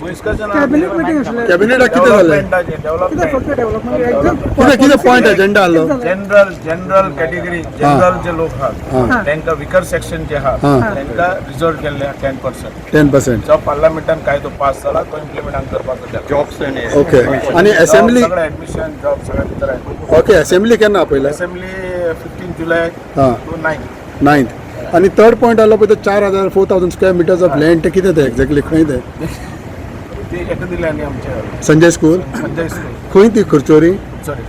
Discussion. Cabinet meeting आशिल्लें. कॅबिनेटाक कितें जालें? कितें फक्त डेव्हलपमेंट? कितें कितें पॉयंट एजेंडा आहलो? जनरल जनरल कॅटेगरी, जनरल जे लोक आहात तांकां, विकर सेक्शन जे आहात तांकां रिजर्व केल्ले 10%. 10%. जो पार्लमेंटान कायदो पास जाला तो इम्प्लिमेंट हांगा करपाचो केला. जॉब्स. ओके, आनी असेंब्ली? सगळे ऍडमिशन, जॉब सगळे भितर आहे. ओके, असेंब्ली केन्ना आपयल्या? असेंब्ली 15 जुलय टू 9. नायन्थ. आनी थर्ड पॉयंट आहलो पळय तो 4000, 4000 square meters of land, ते कितें ते एक्झॅक्टली, खंय ते? ते एका दिले आनी आमचे संजय स्कूल. संजय स्कूल. खंय ती खुर्चोरी? सॉरी.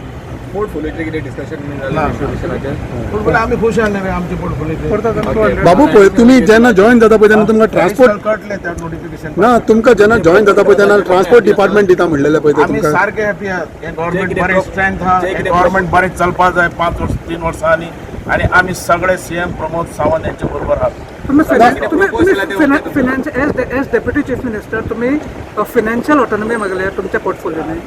पोर्टफोलियोचेर कितें डिस्कशन जालें? पोर्टफोलिओ आमी खुश आहा रे आमचे पोर्टफोलिओ. बाबू, पळय, तुमी जेन्ना जॉईन जाता पळय तेन्ना तुमकां ट्रान्सपोर्ट कळटलें त्या नोटिफिकेशन. ना, तुमकां जेन्ना जॉईन जाता पळय तेन्ना ट्रान्सपोर्ट डिपार्टमेंट दिता म्हणलेलें पळय ते आमी तुमकां. सारखे हॅपी आहात. हे गव्हर्मेंट कितें बरें स्ट्रेंथ आहा. जे कितें गव्हर्मेंट बरें चलपा जाय 5 वर्स, 3 वर्सांनी आनी आमी सगळे सीएम प्रमोद सावंत यांचे बरोबर आहात. तुम्ही finance as deputy chief minister, तुम्ही फिनान्शियल ऑटोनॉमी मागल्या तुमच्या पोर्टफोलिओने.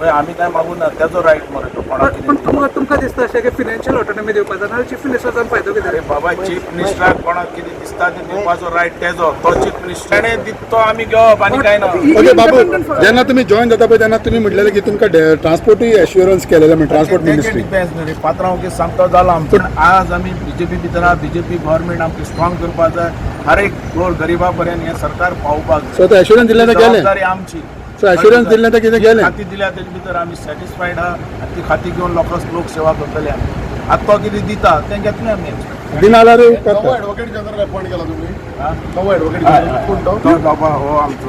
हय, आमी काय मागू ना, त्याचो रायट मरे तो कोणाक. पण कितें. तुमकां तुमकां दिसता अशें की फिनान्शियल ऑटोनॉमी दिवपाक जाय, नाजाल्यार चीफ मिनिस्टरान फायदो अरे कितें? बाबा, चीफ मिनिस्टराक कोणाक कितें दिसता तें दिवपाचो रायट तेजो. तो चीफ मिनिस्टर दित तो आमी घेवप आनी काय ना. ओके बाबू, जेन्ना तुमी जॉईन जाता पळय तेन्ना तुमी म्हणलेले की तुमकां ट्रान्सपोर्टूय एश्युरन्स केलेलें म्हणजे ट्रान्सपोर्ट मिनिस्ट्री. डिपेंड्स न्हू रे, पात्रांव की सामको जाला आमचो. पण आज आमी बीजेपी भितर आहा. बीजेपी गव्हर्मेंट आमकां स्ट्रॉंग करपाक जाय. हर एक गोर गरिबा पर्यंत हें सरकार पावोवपाक जाय. सो ते एश्युरन्स दिल्लें ते गेलें. जबाबदारी आमची. सो एश्युरन्स दिल्लें ते कितें गेलें. खाती दिल्या तेजे भितर आमी सॅटिस्फायड आहा आनी ती खाती घेवन लोकांक लोक सेवा करतले आमी. आतां तो कितें दिता तें घेतले आमी expect. दिना जाल्यार नवो करता. ऍडव्होकेट जनरल अपॉइंट केला तुम्ही? हा? नवो ऍडव्होकेट हय, जनरल हय. कोण तो? तो बाबा हो आमचो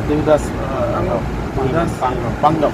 देविदास, देविदास पांगम.